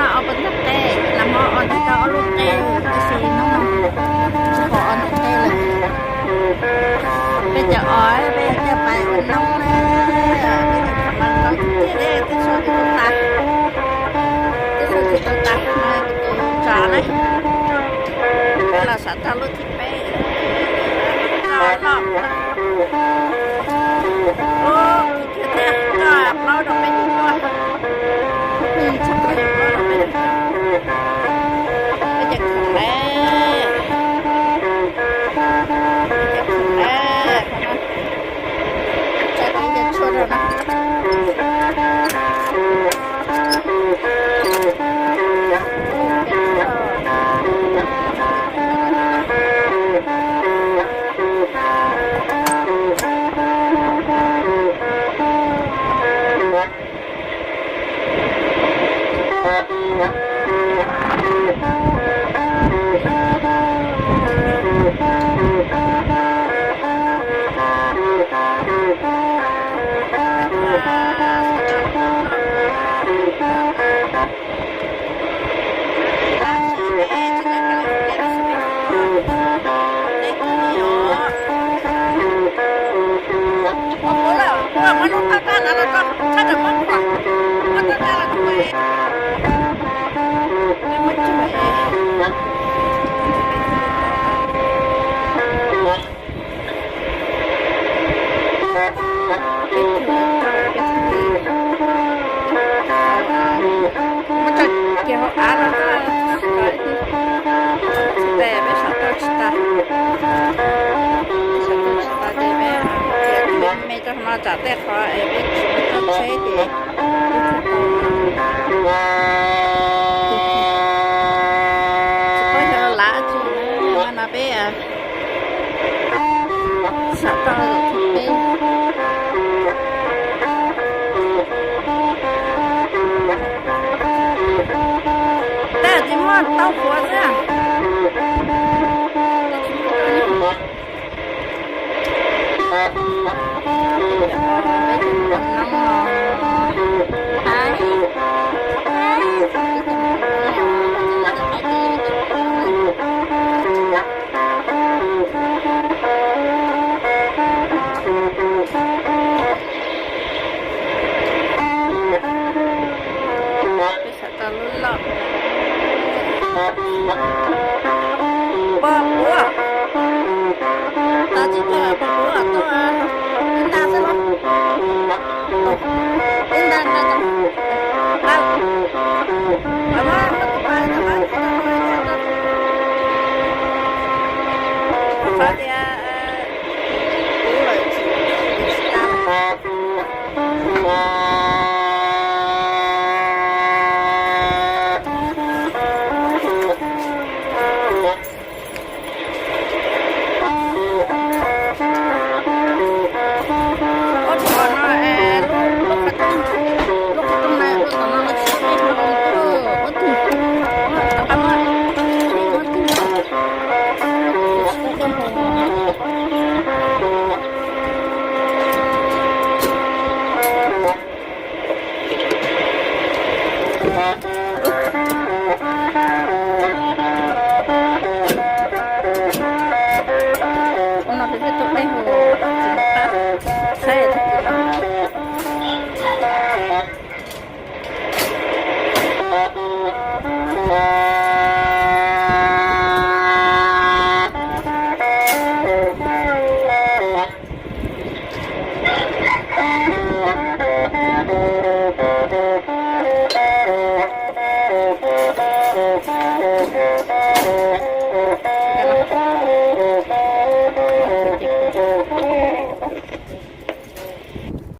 Ob peb ntag qe, nag hmo o ntag rau ob lub qe, tab sis hnub no tsis pom o ntag qe lawm. Peb cov o, peb coj pais ua noob na, peb cov khav mas los tiag tiag, twb tsis tau tas, twb tsis tau tas, tus tsov na, peb los saum tau lub thib peb, tso loj, ua, ua, ua, tso plaub rau peb cov cuaj, tso plaub rau peb cov cuaj, peb cov khoom lawm, peb cov khoom lawm, tso peb cov tshuaj rau na. Muab tso kiag hauv av los, tes peb saum tau tsis tas, saum tau tsis tas ces peb me me rau hauv no, tsam tej qhov es peb tsis muaj tsheb ces tsis paub xyov lav tsi no peb saum tau tsis peb. Tej tsis muaj tau qhuav xwb. Peb saum tau lub loj. Pog puav, tau tsis tau pog puav tau, ib nta xwb los, ib nta nta tau, qhov no muab tus pais tau, qhov tias puv lawm tsis tau. Ua thaum no, lub qhov rooj, lub qhov rooj na, ua thaum no los tsis tau peb hmo, ua twg, ua thaum qab muab, ua twg, tsis tau peb hmo. Ua no peb tuaj peb hu, saib.